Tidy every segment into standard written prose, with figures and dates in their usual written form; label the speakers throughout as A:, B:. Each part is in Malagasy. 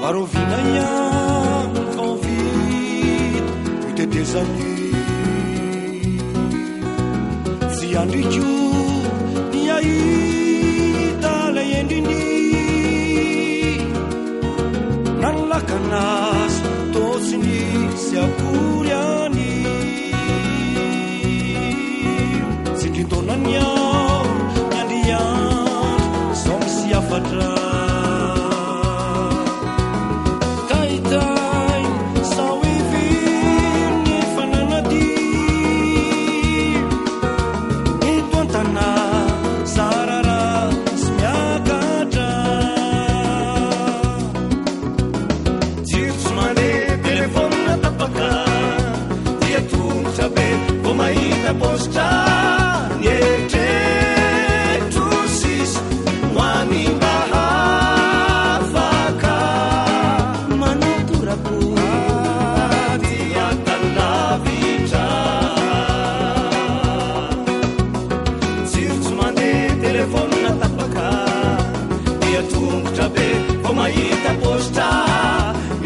A: Arovina ihany vao vita io tetezana io. Tsy andriko ny hahita ilay endriny. Na ny lakana aza toa tsy nisy akory any. Tsindrin-taona ny ao miandriandry izao misy hafatra. Taitaina sao heveriny efa nanadio. Eto an-tanà zara raha tsy miakatra.
B: Jiro tsy mandeha, telefaonina tapaka, dia tongotra be vao mahita paositra. Ny eritreritro sisa ho any mba hafaka.
C: Manao torako
B: aty an-tany lavitra. Jiro tsy mandeha, telefaonina tapaka, dia tongotra be vao mahita paositra.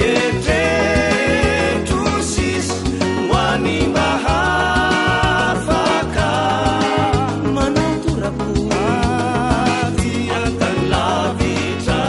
B: Eritreritro sisa ho any mba hafaka.
C: Manao torako
B: aty an-tany lavitra.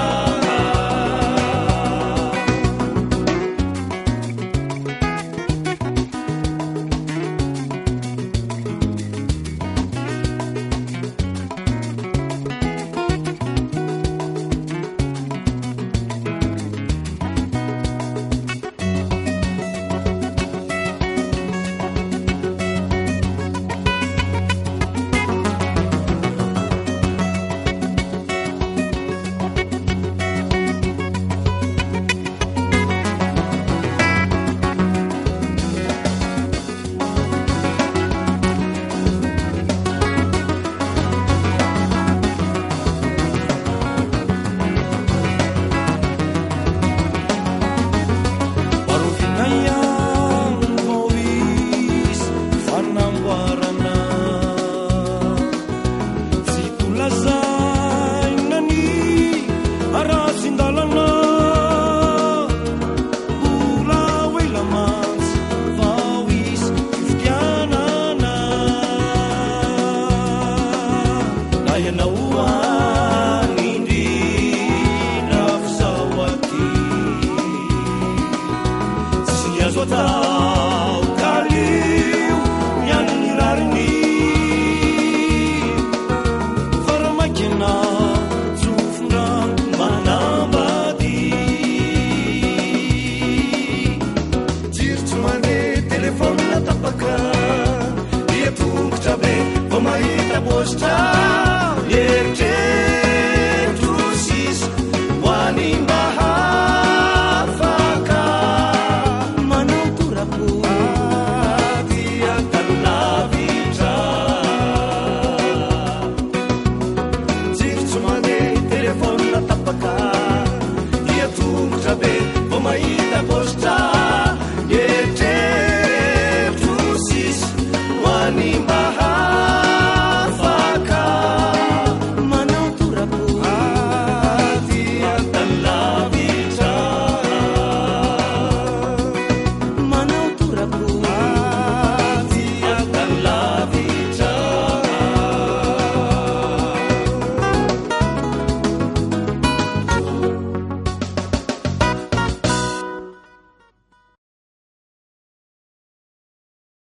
A: Arovina ihany vao hisy fanamboarana. Tsy tolazaina ny haratsian-dalana. Mbola ho ela mantsy vao hisy fifidianana.
B: Na ianao any indrindra f'izaho aty. Tsy ny azo atao kalio ny an'ny rariny.
A: Fa raha maika ianao tsofin-drano
B: manambady. Jiro tsy mandeha, telefaonina tapaka, dia tongotra be vao mahita paositra. Eritreritro sisa ho any mba hafaka.
C: Manao torako
B: aty an-tany lavitra. Jiro tsy mandeha, telefaonina tapaka, dia tongotra be vao mahita paositra.